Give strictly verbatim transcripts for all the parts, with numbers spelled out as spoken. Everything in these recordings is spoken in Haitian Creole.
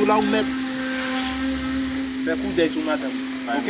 la ou mèt fè koudèy sou madanm. Ok?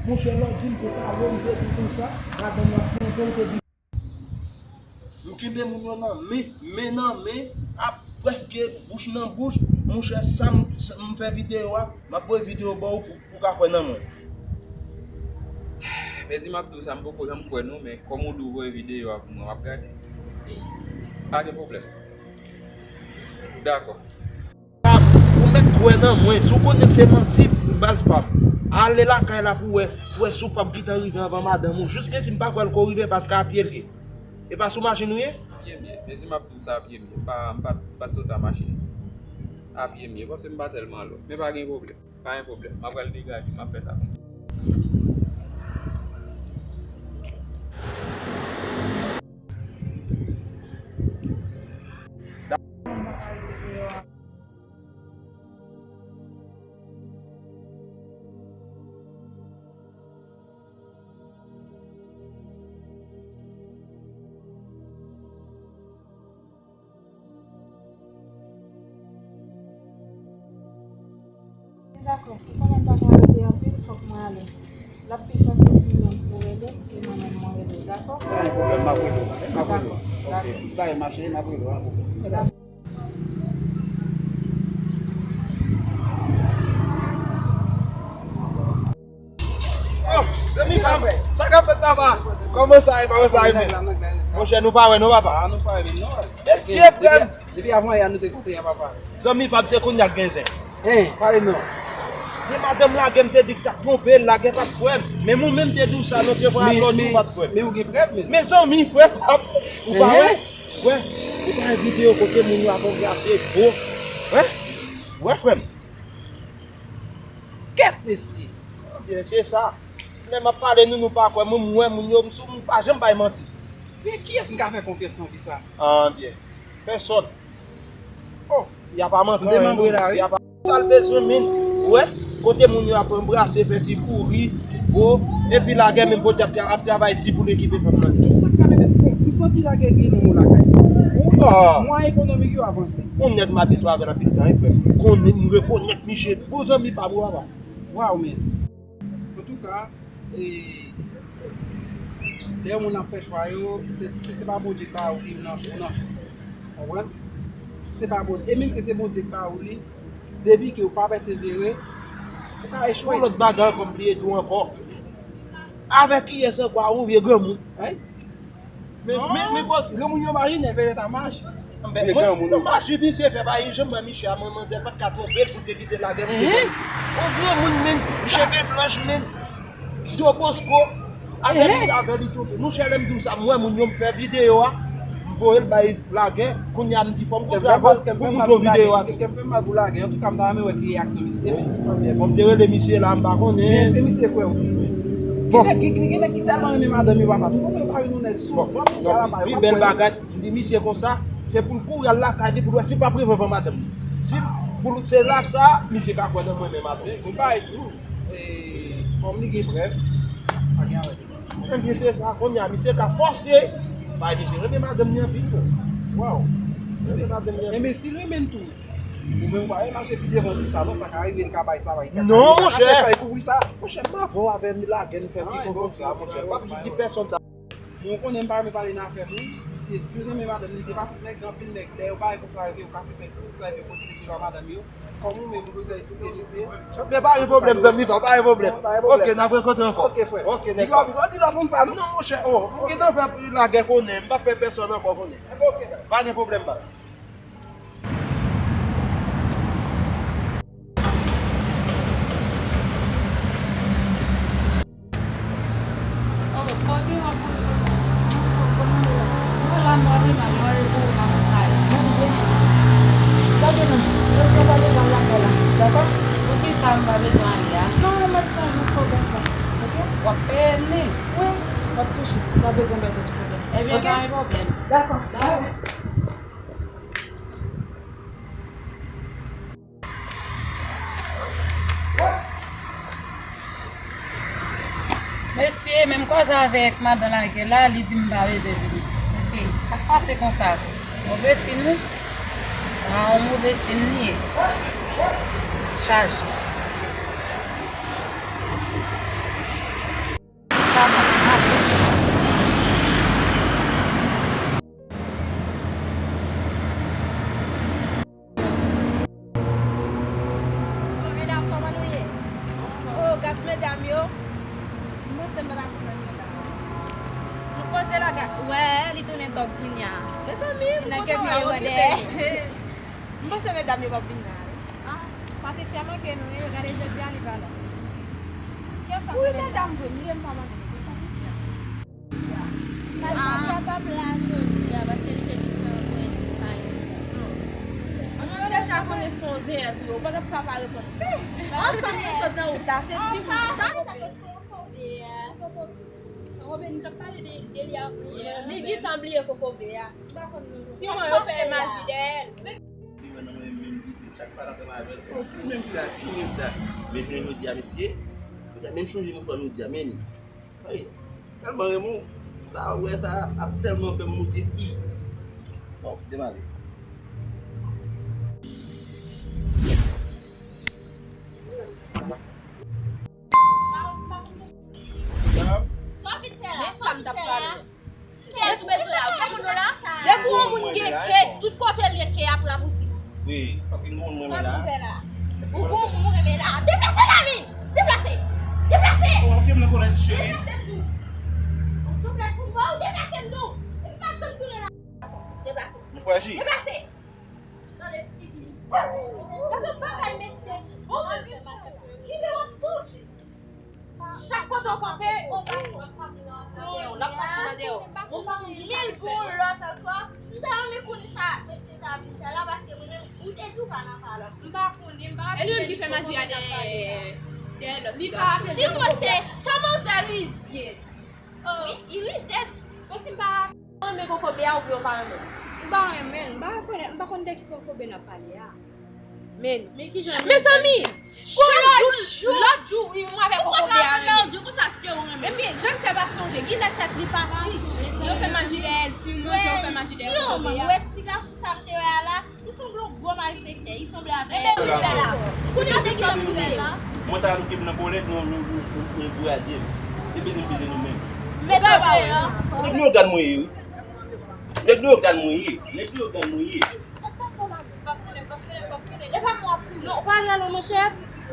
Monchè, lòt jou m te pale, m te di konsa, madanm nan ap monte, m te di. M kenbe moun yo nan men, men nan men, ap prèske bouch nan bouch. Monchè, sa m, sa m fè videyo a, m ap voye videyo ba w pou, pou w ka kwè nan mwen. Mezi, m ap di w sa, m poko janm kwè non, men kòm ou di w voye videyo a pou mwen, m ap gade. Pa gen pwoblèm. Dakò. Ou mèt kwè nan mwen. Si w konnen m se manti, baz pa m. Ale lakay la pou wè, pou wè si w p ap gentan rive anvan madanm ou. Jiskaske m pa kwè l ko rive paske a pye l ye. E pa sou machin ou ye? A pye m ye. Mezi, m ap di w sa, a pye m ye. M pa, m pa, m pa t sot a machin. A pye m ye, paske m pa tèlman lwen. Men pa gen pwoblèm. Pa gen pwoblèm. M ap pral degaje, m ap fè sa kounye a. Dakò, ou konnen m pa ka rete anpil, fòk mwen ale. L ap pi fasil pou mwen pou rele ke mwen menm mwen rele w, dakò? Pa gen pwoblèm, m ap rele w, m ap rele w. Dakò, dakò. Ok, tout bagay mache, m ap rele w, pa gen pwoblèm. Dakò. Oh, zanmi pa m, sa k ap fèt papa? Kòman sa ye, kòman sa ye, men? Monchè, nou pa wè non, papa. Ah, nou pa wè non. Mesye, frè m. Depi avan yè a nou te kontre a, papa. Zanmi pa m, se kounye a k gen zen. Hein, pale non. Gen madanm lagè m te di k t ap twonpe l, lagè pa t kwè m. Menm ou menm te di w sa, non, te vwa lòt ou pa t kwè m. Men ou gen prèv, men. Men zanmi, frè pa m, ou pa wè? Wè, ou pa wè videyo kote moun yo ap anbrase, bo. Wè? Wè, frè m. Kèt, mesye! Ebyen, se sa. Lè m ap pale nou, nou pa kwè. Mwen, m wè moun yo, m sou, m pa janm bay manti. Men kiyès m ka fè konfyans nan vi sa? Anbyen. Pèsòn. Oh! Y a pa manke anyen, non. Y a pa sa l bezwen, men. Ou wè? Kote moun yo ap anbrase, fè ti kouri, bo. Epi lagè menm podyab ap travay ti pou l okipe fanm nan. Kisa k ap fèt? M santi lagè gen nan lakay. Ou, ah! Mwayen ekonomik yo avanse. Ou nèg m abitye avè l anpil tan, wi, frè m. M konnen, m rekonèt misye. Bon zanmi pa m, wi, papa. Waw, men. Antouka, e, lè yon moun ap fè chwa yo, se, se, se pa Bondye k ba ou li, ou nan, ou nan chwa. Konprann? Se pa Bondye. E menm ke se Bondye k ba ou li, depi ke ou pa pèsevere, ou ka echwe. Yon lòt bagay ankò, m bliye di w ankò. Avèk kiyès ankò, a yon vye granmoun? Hein? Men, men, men, granmoun yo majinè, petèt a mach. Mwen, mwen, mach, misye fè pa janm wè misye a, mwen, manzè pa t ka twonpe l pou te kite lagè misye. Yon granmoun, men, cheve blanch, men, Don Bosco, avè li, avè li twonpe. Monchè, lè m di w sa, m wè moun yo, m fè videyo a, m voye l bay lagè, kounye a m di fò m kontre avè l pou m montre w videyo a. Kè m fè mal pou lagè, antouka, m ta renmen wè ki reyaksyon misye, men. Bon, m te rele misye la, m pa konnen. Men èske misye kwè w? Bon. Gen nèg, gen, gen nèg ki tèlman renmen madanm yo, papa. Tout moun pa renmen nèg sou vant, bon, pi bèl bagay, m di misye konsa, se pou l kouri al lakay li, pou l wè si l p ap rive anvan madanm li. Si, pou l, se la sa, misye ka kwè nan mwen menm avè l. Bon, bagay tou, e, kòm li gen prèv, pa gen anyen. Ebyen, se sa, kounye a, misye ka fòse, bay misye renmen madanm li anpil, bon. Waw. Renmen madanm li anpil. Enben, si l renmen l tou, ou menm ou pa wè mache pi devan di sa, non, sa ka rive l ka bay sa, bay sa. Non, monchè. Sa fè kouvri sa. Monchè, m avè w avè m lagè n fè pi konprann sa, monchè. M p ap di pèsòn sa. Bon, ou konnen m pa renmen pale nan afè moun. Misye, si l renmen madanm li, te pa fout nèg, gen anpil nèg, lè yo bagay konsa rive, yo kase fè tou, sa rive kote devan madanm yo. Kòm ou menm, ou bezwen esplike misye. Men pa gen pwoblèm, zanmi pa m, pa gen pwoblèm. Non, pa gen pwoblèm. Ok, n ap rankontre ankò. Ok, frè. Ok, nèg pa m. Piga w, piga w di lòt moun sa, non? Non, monchè, oh, m gentan fè lagè konnen, m p ap fè pèsòn ankò konnen. Enben, ok, frè. Pa gen pwoblèm, pa. Oh, sa w gen wap manje sa? Mwen la, m pa vin al manje pou ou nan sa yo. Mwen byen. Gade non, mwen te pale ba lakay la, dakò? Poukisa m pa bezwen ale a? Non, ou mèt pran jou fò konsa, ok? W ap peye m li? Wi, w ap touche. Pa bezwen bay tèt ou pwoblèm. Ebyen, ok? Pa gen pwoblèm. Dakò. Dakò. Mesye, menm koze avèk madan lagè la, li di m pa bezwen vini. Mesye, sa k pase konsa? Move siy nou? A, yon move siy li ye. Chaj. Tounen tòg kounye a. Mezanmi, m kontan la, okipe nou. M panse medam yo p ap vin la. Ah, Patricia manke nou, wi. Gade jodi a, li pa la. Kiyès sa? Wi, medam vre, m bliye m pa mande nou. Patricia. Patricia p ap la jodi a, paske li te gentan voye ti sa yo. Nou deja konnen se yon zen tou, ou pa t ap ka pa reponn. Ansanm nou sot nan wout la, se ti moun. Sa kot kokobe a? Kokobe, nou t ap pale de, de li a. Li gentan bliye kokobe a. Si mwen yo fè maji dèyè l. Li wè nan mwen menm di tou, chak pa ansanm avè l. Oh, ki menm sa, ki menm sa. Men jounen jodi a, mesye, ou ta menm chanje mouchwa jodi a, men. Ay, tèlman renmen w. Sa, wè, sa ap tèlman fè m moute fi. Bon, demare. Sa w vin fè la? Sa w vin fè la? Depi yon moun gen ke, tout kote l ye, ke ap rapousi. Wi, paske m gon moun mwen la. Ou gon moun mwen la. Deplase la, men! Deplase! Deplase! Ou antre m nan kòlèt, cheri. Deplase m tou. Souple, pou mwen, ou deplase m tou. M pa janm tounen la. Deplase. Nou fwaji. Deplase! Tande figi misye. Gade bagay mesye. Bon, men kite w ap sonje. Chak kote w kanpe, yon gason ap pati nan, nan dèyè w, l ap pati nan dèyè w. Yon mil goud lòt ankò. M ta renmen konnen sa mesye sa ap vin fè la, paske mwen menm, ou te di w pa nan palè. M pa konnen, m pa. E li menm ki fè maji a dèyè, dèyè lòt ti gason. Si mwen se, kòman se rizyèz? Oh, wi, rizyèz. Bon, si m pa renmen kokobe a, oubyen w pa renmen l? M pa renmen l. M pa rekonèt, m pa konn de ki kokobe n ap pale a. Men, men ki jan mezanmi, chak jou, lòt jou, wi, mwen avè kokobe a renmen. Ebyen, jan m fè pa sonje, Ginette tèt li pati. Yo fè maji dèyè l, si mwen, yo fè maji dèyè kokobe a. Wè ti gason sa m te wè a la, li sanble yon gwo malfektè, li sanble avè. Ebyen, wi, fè la. Kounye a, se ki sa pou fè la? Mwen ta louke m nan kòlèt, nou, nou, nou, nou, nou bourade m. Se beze m beze nou menm. Nèg Leyogàn mwen ye, wi. Nèg Leyogàn mwen ye. Nèg Leyogàn mwen ye. Sa k pase w la menm? E pa mwen ap kouri. Non, ou pa rale yon manchèt?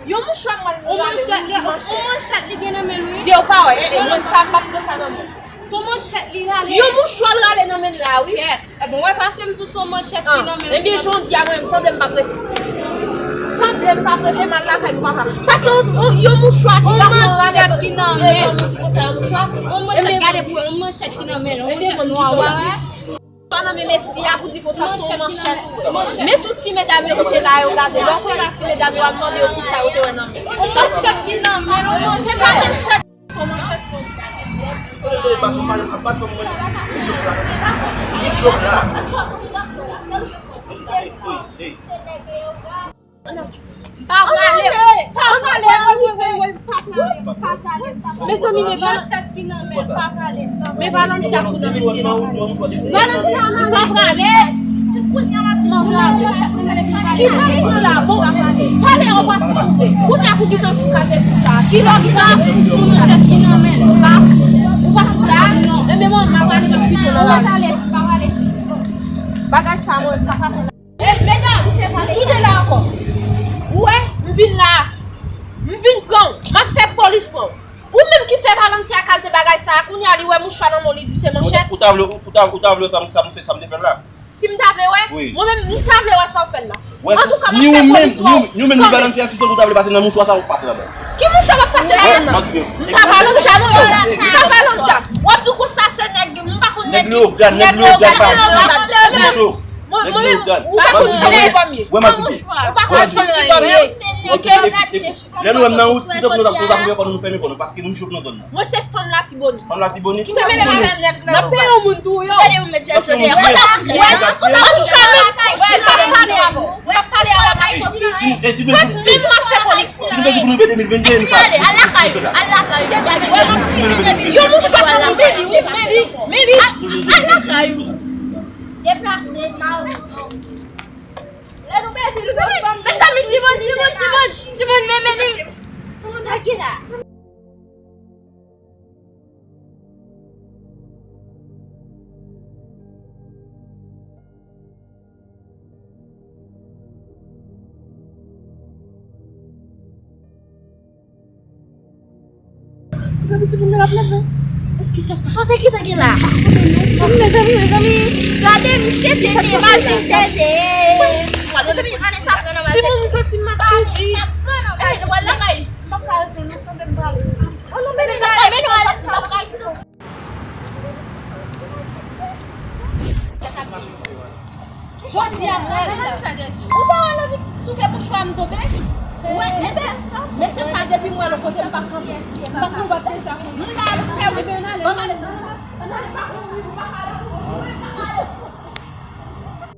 Yon mouchwa mwen rale, wi, manchèt. Yon manchèt li gen nan men l, wi. Zye w pa wè, e, e, mwen sa m p ap pran sa nan men w. Se yon manchèt li rale. Yon mouchwa l rale nan men l la, wi. Kèt. Ebyen, w wè pase m tou se yon manchèt ki nan men l. Ebyen, jodi a mwen, sanble m p ap rete. Sanble m p ap rete, m al lakay pou papa m. Pase yon, yon, yon mouchwa ti gason rale nan men l. Yon manchèt, gade pou yon manchèt ki nan men l. Yon manchèt nwa, w wè. Sa nan men mesye a pou di konsa se yon manchèt. Men tout ti medam yo ki te la yo gade, lè w konnen ti medam yo ap mande yo kisa yo te wè nan men. Manchèt ki nan men l, manchèt. Se pa manchèt, se yon manchèt. Tande, tande, pa fè m, pa fè m mwen. Ey, ey, ey. Pa prale, pa prale, pa prale, pa prale. Mezanmi, men Val-, manchèt ki nan men, pa prale. Men Valencia fou nan men l. Valencia, pa prale. Ki bagay la, bon, pale an pase. Kounye a pou ki tan pou kaze pou sa. Ki lò ki sa pou manchèt ki nan men l. Pa, ou pa fou la. Enben, mwen, m a prale, m ap kite w nan la. Pa prale, pa prale. Bagay sa, mwen, m pa ka fè. E, medam, m tounen la ankò. Ou wè, m vin la. M vin pran w. M ap fè polis pran w. Ou menm ki fè Valencia kalte bagay sa a, kounye a li wè mouchwa nan men w, li di se manchèt. Ou ta vle, ou ta, ou ta vle sa m, sa m, sa m te fè l la? Si m ta vle wè, mwen menm, m ta vle wè sa w fè l la. Antouka, m ap fè polis pran w. Ni ou menm, ni ou menm, ni Valencia, si w ta vle pase nan mouchwa sa, ou pase ladan. Ki mouchwa m ap pase ladan nan? M ta Valencia, non, m ta Valencia. W ap di konsa se nèg, m pa konn nèg ki, nèg Leyogàn, nèg Leyogàn, pa. Mwen, mwen menm, ou pa konn ki kòm ye. Ou pa konn ki kòm ye. Ok? Lè nou wè m nan wout, si tankou nou t ap fè sa, nou fè kò nou, nou fèmen kò nou, paske moun cho nan zòn nan. Mwen se fanm Latibonit. Fanm Latibonit? Kite mele m avè nèg nan. N ap peye yon moun tou, yo. Gade yon met jèl jodi a. Ou t ap, ou t ap pale avè w. Ou t ap pale avè w. E si nou, e si nou, menm mache polis. Si nou te di pou nou veye de mil vennde, nou pa. Gade, al lakay ou, al lakay ou. Yo, nou chak nan vini, wi, men li, men li. Al lakay ou. Deplase, Mario. Lè nou bezwen nou fanm. Mezanmi, timoun, timoun, timoun, timoun, men, men li. Kòman sa ki la? Gade timoun nan ap leve. Kisa k pase? Kote ki te gen la? Mezanmi, mezanmi. Gade misye tete, mal fin tete. Mezanmi, Vanessa pran nan mal tete. Se moun soti m ap di. Vanessa pran nan mal tete. Wala kay. M ap ka rete nan sanble m prale. Oh non, men nou ale, men nou ale. Jodi a mwen. Ou pa wè lè li souke mouchwa m tonbe? Ou wè, mesye, mesye sa depi mwen lòt kote m pa kanpe. M pa kanpe. M la fè wi. Ann ale, ann ale, pa kouri, ou pa ka la kouri.